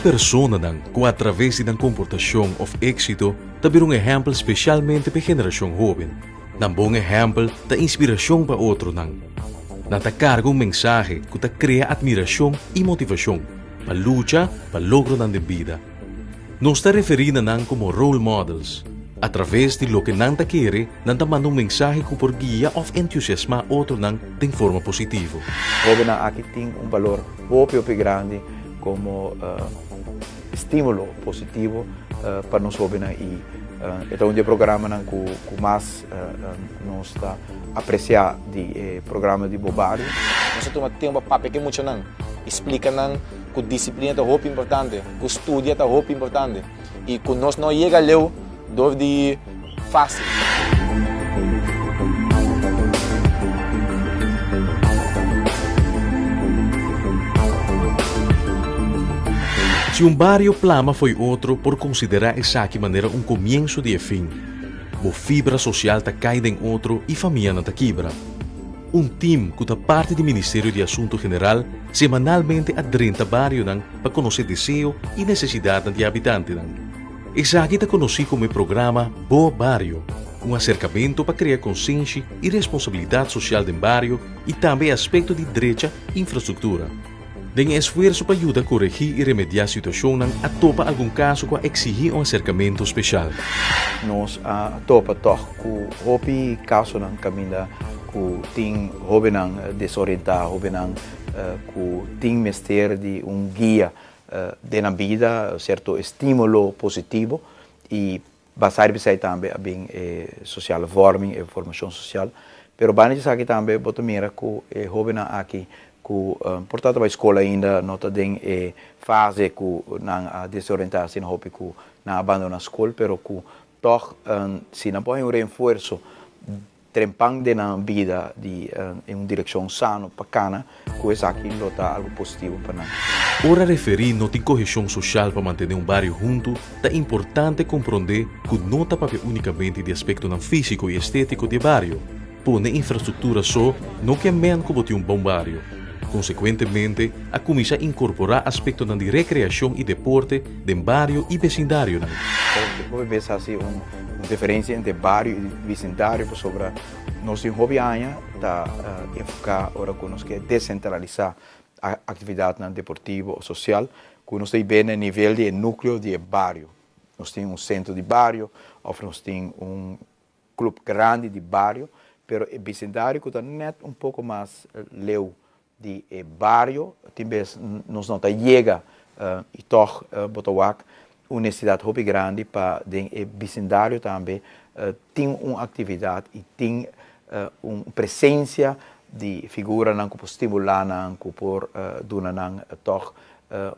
Personanan ku atraves di nan komportashon òf éksito ta bira un ehèmpel spesialmente pa e generashon hóben. Nan bon ehèmpel ta inspirashon pa otronan. Nan ta karga un mensahe ku ta krea atmirashon i motivashon pa lucha pa logronan den bida. Nos ta referí na nan komo role models. Atraves di loke nan ta kere, nan ta manda un mensahe ku por guia òf entusiasmá otronan den forma positivo. Hóbennan aki tin un balor hopi hopi grandi komo estímulo positivo pa nos hóbennan i e ta un di e programanan ku mas nos ta apresiá di e programa di Bo Bario. Nos a tuma tempu pa papia ku e muchanan i splika nan ku disiplina ta hopi importante, ku studia ta hopi importante i ku nos no yega leu dor di fásil. Si un bario plama fo'i otro por konsiderá esaki manera un komienso di e fin. Bo fibra sosial ta kai den otro i famianan ta kibra. Un tim ku ta parti di Ministerio di Asuntu General semanalmente a drenta barionan pa konosé deseo i nesesidatnan di e habitantenan. Esaki ta konosí komo e programa Bo Bario, un aserkamentu pa krea konsenshi i responsabilidat sosial den bario i tambe e aspekto di drecha infrastruktura. Den e esfuerso pa yuda koregí i remediá situashonnan a topa algun kaso ku a eksihí un aserkamentu speshal. Nos a topa tòg ku hopi kasonan kaminda ku tin hóbennan desorientá, hóbennan ku tin mester di un guia den nan bida, sierto estímulo positivo i basá riba esei tambe a bin e sociale vorming, e formashon sosial. Pero banda di esaki tambe bo ta mira ku e hóbennan aki ku por ta ta bai skol ainda no ta den e fase ku nan a desorientá asina hopi ku nan a bandoná skol, pero ku tòg si nan por haña un reenfuerso Trempan den nan bida di en un direccion sano pa cana cu esaki lo ta algo positivo pa nan. Ora referí no tin cohesion social pa mantené un bario huntu, ta importante comprondé cu no ta papia únicamente di aspectonan físico i estético di e bario. Pone infrastructura so no ke men cu bo tin un bon bario. Consecuentemente, a cuminsá incorporá aspectonan di recreacion i deporte den bario i becindarionan. Hopi bes hasi un diferencia entre bario i bisindario pasobra nos tin hopi aña ta enfoca ora cu nos ke decentralisa actividadnan deportivo o social cu nos ta hib'e na e nivel di e nucleo di e bario. Nos tin un centro di bario of nos tin un club grandi di bario, pero e bisindario cu ta net un poco mas leu di e bario, tin bes nos no ta yega y tog bo ta wak un necesidad hopi grandi pa den e bisindario tambe tin un actividad y tin un presencia di figuranan cu por stimula nan, cu por duna nan tog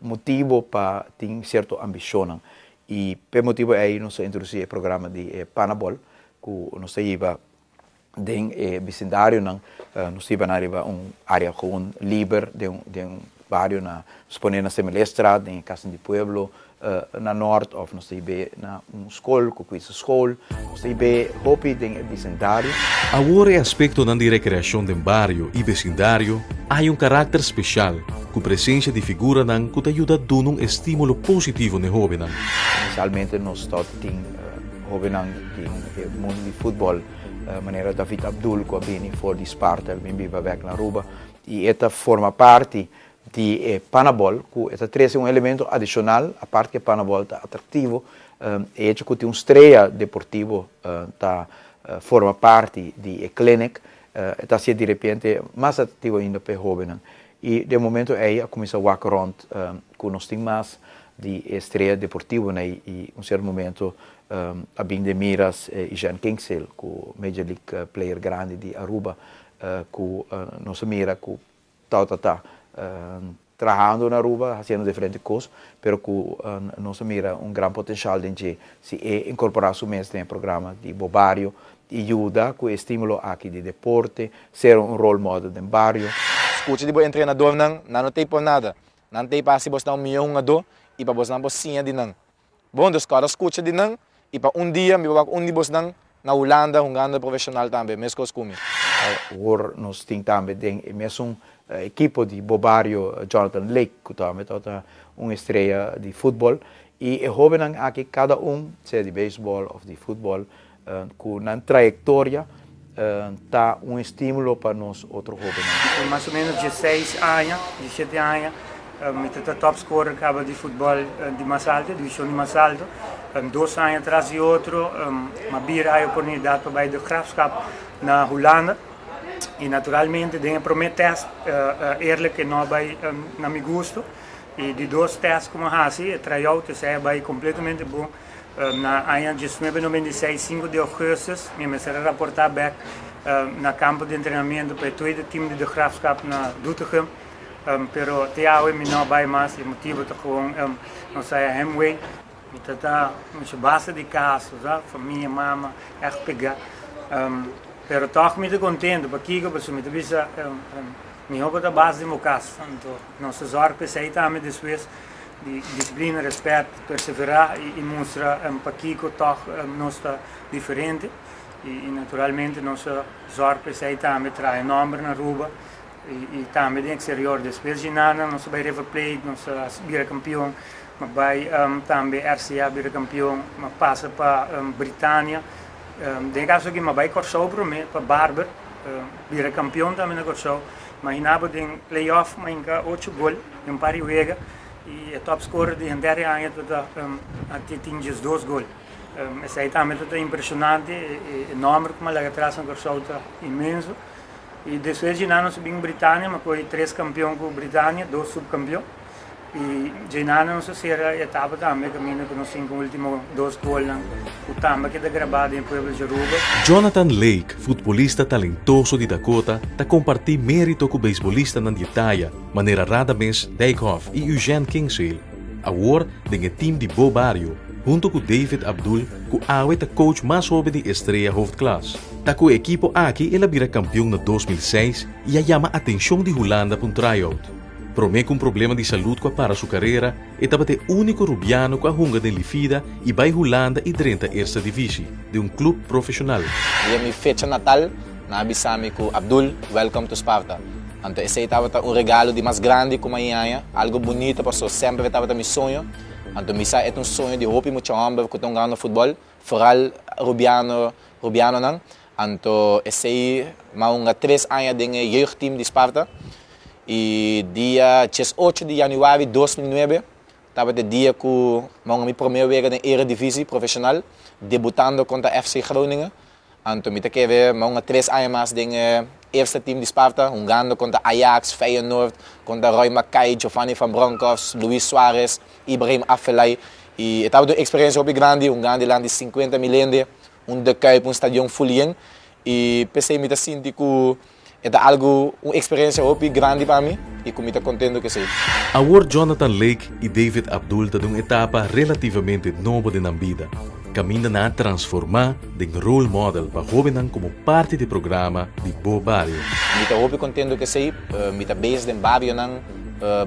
motibo pa tin cierto ambicionnan. Y p'e motibo ey nos a introduci e programa di e Panabol cu nos ta hiba den e bisindarionan. Nos ta hiba nan riba un area gewoon liber den un bario na, supone na Semelestraat den e Casa di Pueblo na Noord of nos ta hib'e na un skol ku Kwize School. Nos ta hib'e hopi den e bisindario. Awor e aspektonan di rekreashon den bario i besindario a haña un karakter speshal ku presensia di figuranan ku ta yuda duna un estímulo positivo n'e hóbennan. Inisialmente nos ta tin hóbennan den e mundu di futbòl manera David Abdul ku a bini for di Sparta, el bin biba bèk na Aruba i e ta forma parti di e Panabol ku e ta trese un elemento adishonal, apart ku e Panabol ta atraktivo, e hecho ku tin un strea deportivo ta forma parti di e clinic, e ta hasié direpente mas atraktivo ainda pa e hóbennan. I den momento ei a kuminsá wak rònt ku nos tin mas di e strea deportivonan ei i un sierto momento a bin den miras Jean Kingsale ku Major League player grandi di Aruba ku nos a mira ku Tawata ta trahando na Aruba, haciendo diferente cos, pero cu nos a mira un gran potencial den dje si e incorpora su mes den e programa di Bo Bario y yuda cu e estimulo aki di deporte, ser un role model den bario. Scucha di bo entrenadornan, nan no t'ei por nada. Nan t'ei pa haci bosnan un mihó hungadó y pa bosnan por siña di nan. Bon, dus kòrda skucha di nan i pa un dia mi por wak un di bosnan na Hulanda hungando profeshonal tambe, meskos ku mi. Awor nos tin tambe den e mesun ekipo di Bo Bario Jonathan Lake ku tambe tabata un estrea di futbol. I e hóbennan aki kada un, sea di beisbòl òf di futbòl, ku nan trayektoria ta un estímulo pa nos otro hóbennan. Mas o ménos dieseis aña, diesshete aña, mi ta ta topscorer kaba di futbòl di mas alto, divishon di mas alto. Dos aña tras di otro, mi a bira e oportunidat pa bai De Graafschap na Hulanda. I naturalmente den e promé tèst eerlijk e no a bai na mi gusto. E di dos tèst ku mi a hasi, e tryout, esei a bai kompletamente bon. Na aña diesnuebe 96, sinku di ougùstus, mi mester a raportá bèk na kampo di entrenamentu pa e tweede team di De Graafschap na Doetinchem. Pero te awe mi no a bai mas, e motibu ta gewoon nos a haya heimwee. Mi ta ta mucha basta di kas, sa, famia, mama, ègt pegá. Pero tòg mi ta kontentu, pakiko? Pasobra mi ta bisa mihó bo ta bas den bo kas. Anto nos ta zòrg pa esei tambe despues di disiplina, rèspèt, perseverá i mustra pakiko tòg nos ta diferente. I naturalmente nos ta zòrg pa esei tambe traha e nòmber na Aruba i tambe den eksterior. Despues di nada nos a bai River Plate, nos a bira kampion, a bai tambe RCA bira kampion, a pasa pa Britania. Den e kaso aki mi a bai Kòrsou promé pa Barber bira kampion tambe na Kòrsou. Imagina bo den play-off mi a hinka ocho gol den un par di wega i e top scorer di henter e aña tabata a tin diesdos gol. Esei tambe tabata impreshonante, e nòmber ku mi a laga atras na Kòrsou ta inmenso. I despues dje nan nos a bin Britania, mi a kohe tres kampion ku Britania, dos supkampion. I dje nan nos a sera e etapa tambe kaminda ku nos tin ku ultimo dos golnan ku tambe a keda grabá den e pueblo di Aruba. Jonathan Lake, futbolista talentoso di Dakota, ta kompartí mérito ku beisbolistanan di e taya, manera Radames Dijkhoff i Eugène Kingsale. Awor den e tim di Bo Bario, hunto ku David Abdul, ku awe ta coach mas hoben di Estrella Hoofdklas. Ta ku e ekipo aki el a bira kampion na 2006 i a yama atenshon di Hulanda pa un tryout. Promé ku un problema di salud ku a para su karera, e tabata e úniko rubiano ku a hunga den Lifida i bai Hulanda i drenta Eerste Divisie, den un klup profeshonal. Dia mi fecha natal, nan a bisa mi ku Abdul, welcome to Sparta. Anto esei tabata un regalo di mas grandi ku mi a haña, algo bunito paso semper e tabata mi soño. Anto mi sa e ta un soño di hopi mucha hòmber ku ta hungando futbòl, foral rubiano, rubianonan. Anto esei mi a hunga tres aña den e jeugdteam di Sparta i dia diesocho di yanüari 2009 tabata e dia ku mi a hunga mi promé wega den Eredivisie profeshonal, debutando kontra FC Groningen. Anto mi ta kere mi a hunga tres aña mas den e eerste team di Sparta, hungando kontra Ajax, Feyenoord, kontra Roy Makaay, Giovanni van Bronckhorst, Luis Suarez, Ibrahim Afellay. I e tabata un eksperensia hopi grandi, hungando dilanti sinkuenta mil hende, un De Kuip, un stadion ful yen. I p'esei mi ta sinti ku e ta algu, un eksperensia hopi grandi pa mi i ku mi ta kontentu ku esei. Awor Jonathan Lake i David Abdul ta den un etapa relativamente nobo den nan bida, kaminda nan a transformá den role model pa hóbennan komo parti di e programa di Bo Bario. Mi ta hopi kontentu ku esei. Mi ta bezig den barionan,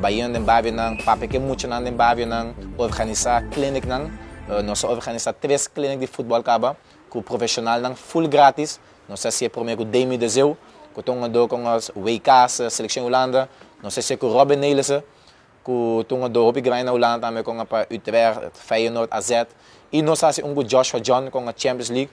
bayendo den barionan, papia ku e muchanan den barionan, organisá clinicnan. Nos a organisá tres clinic di futbòl kaba ku profeshonalnan full gratis. Nos a hasié promé ku Demi de Zeeuw, ku ta un hungadó ku nos WK selekshon Hulanda. Nos a hasié ku Robin Nelissen, ku ta un hungadó hopi grandi na Hulanda tambe ku a pa Utrecht, Feyenoord, AZ. I nos a hasi un ku Joshua John ku a Champions League.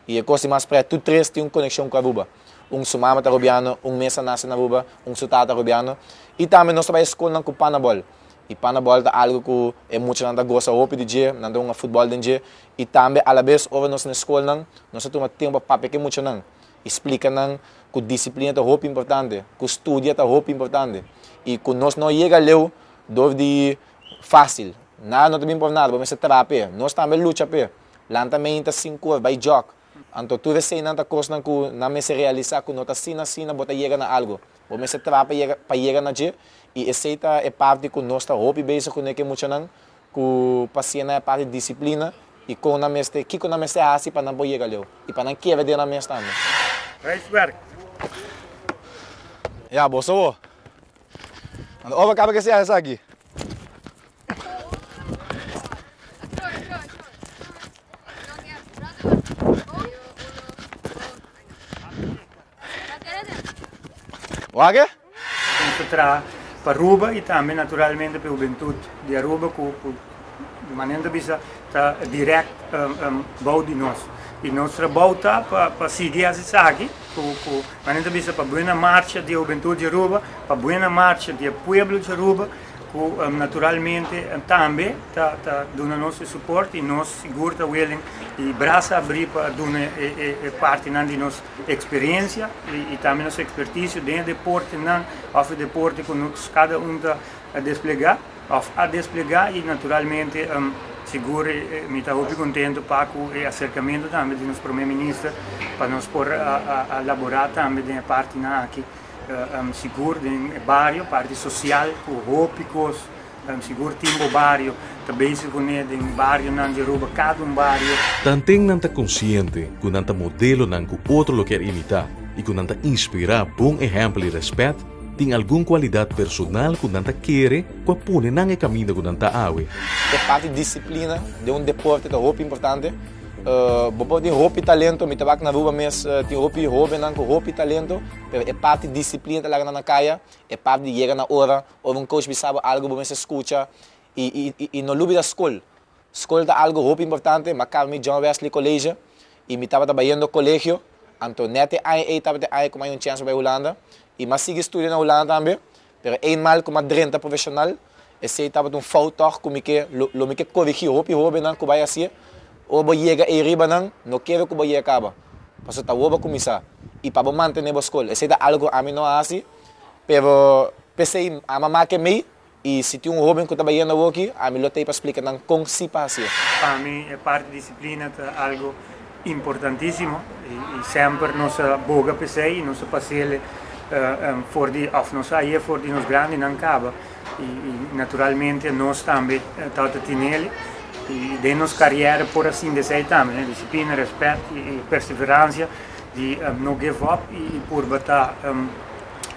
I e kos di mas prèt, tur tres tin un konekshon ku Aruba. Un su mama ta Arubiano, un mes a nase na Aruba, un su tata Arubiano. I tambe nos ta bai e skolnan ku Panabòl. I Panabòl ta algu ku e muchanan ta gosa hopi di dje, nan ta hunga futbòl den dje. I tambe alabes ora nos na e skolnan, nos ta tuma tempu pa papia ku e muchanan i splika nan ku disiplina ta hopi importante, ku studia ta hopi importante i ku nos no yega leu dor di fásil. Nada no ta bin por nada, bo mester traha p'e. Nos tambe lucha p'e. Lanta meinta sinku or, bai jòg. Anto tur eseinan ta kosnan ku nan mester realisá ku no ta asina asina bo ta yega na algu. Bo mester traha pa yega pa yega na dje i esei ta e parti ku nos ta hopi bezig kuné ku e muchanan ku pa siña nan e parti disiplina i kon nan mester kiko nan mester hasi pa nan por yega leu i pa nan kere den nan mes tambe. Huiswerk. Ya, boso bo. Anda ora kaba ke sea esaki. Wak? Nos ta traha pa Aruba y tambe naturalmente pa e hubentud di Aruba cu di manera ta bisa ta direct bou di nos. Y nos trabou ta pa sigui haci esaki cu manera ta bisa pa buena marcha di e hubentud di Aruba, pa buena marcha di e pueblo di Aruba cu naturalmente tambe ta duna nos e support y nos sigur ta willing y brasa abri pa duna e partinan di nos experiencia y tambe nos experticio den e deportenan of e deporte cu nos cada un ta desplega of a desplega y naturalmente sigur mi ta hopi contento pa cu e acercamento tambe di nos Prome Minister pa nos por a labora tambe den e partinan aki sigur den e bario, parti social cu hopi cos sigur tin bo bario ta bezig cune den barionan di Aruba, cada un bario. Tanten nan ta consciente cu nan ta modelonan cu otro lo kier imita y cu nan ta inspira bon ehempel y respet, tin algun cualidad personal cu nan ta kere cu a pone nan e caminda cu nan ta awe. E parti disciplina den un deporte ta hopi importante. Bo por tin hopi talento, mi ta wak na Aruba mes tin hopi hobennan cu hopi talento, pero e parti disciplina ta laga nan na caya, e parti di yega na ora, ora un coach bisa bo algo bo mester scucha y y no lubida scol. Scol ta algo hopi importante, mi a caba mi John Wesley College y mi tabata bayendo colegio, anto net e aña ey tabata e aña cu mi a haña un chance pa bay Hulanda y mi a sigui studia na Hulanda tambe, Pero eenmaal ku m'a drenta profeshonal, esei tabata un fout tòg ku mi ke lo mi ke korigí hopi hóbennan ku bai hasié. Ora bo yega ei riba nan, no kere ku bo yega kaba, pasobra ta awor bo kuminsá i pa bo mantené bo skol. Esei ta algu ku ami no a hasi, pero p'esei ami a make mei i si tin un hóben ku ta bayendo awoki, ami lo t'ei pa splika nan kon si pa hasié. Pa mi e parti disiplina ta algu Importantísimo i semper nos a boga p'esei i nos a pas'el for di òf nos a haye for di nos grandinan kaba i naturalmente nos tambe tabata tinel i den nos kariera por a sinti esei tambe, disiplina, rèspèt i perseveransia di no give up i purba ta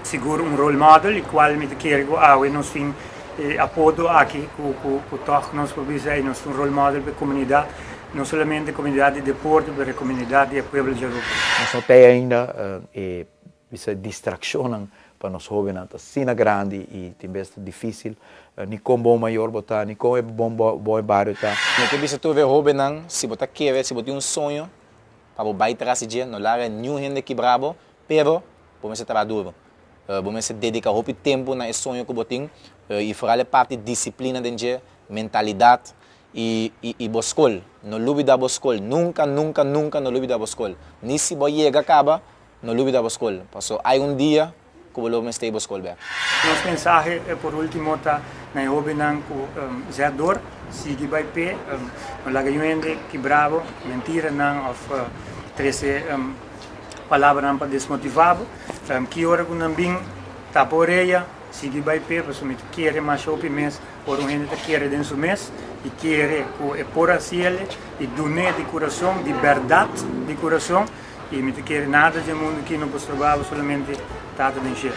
sigur un role model i kual mi ta kere ku awe nos tin e apodo aki ku tòg nos por bisa ei nos ta un role model pa e komunidat. No solamente comunidad di deporte, pero e comunidad di e pueblo di Aruba. Nos no tei ainda e bisa distraccionnan pa nos hobennan ta asina grandi y tin bes ta dificil ni con bon mayor bo ta ni con e bon bon e bario ta. Mi ke bisa tur e hobennan si bo ta kere si bo tin un soño pa bo bai tras di dje no laga niun hende kibra bo pero bo mester traha duro bo mester dedica hopi tempo na e soño ku bo tin y foral e parti disciplina den dje mentalidad I i bo skol. No lubida bo skol. Nunka, nunka, nunka no lubida bo skol. Ni si bo yega kaba, no lubida bo skol. Paso hay un dia ku bo lo mester bo skol bek. Nos mensahe por ultimo ta na e hobennan ku zet dor, sigui bai p'e, no laga yu hende kibra bo, mentiranan of trese palabranan pa desmotiva bo. Ki ora ku nan bin tapa oreya, sigui bai p'e, pasobra mi ta kere masha hopi mes. Ora un hende ta kere den su mes i kere ku e por hasiel i dun'é di kurason, di bèrdat di kurason, i mi ta kere nada dje mundu aki no por strobabo, solamente Tata den shelu.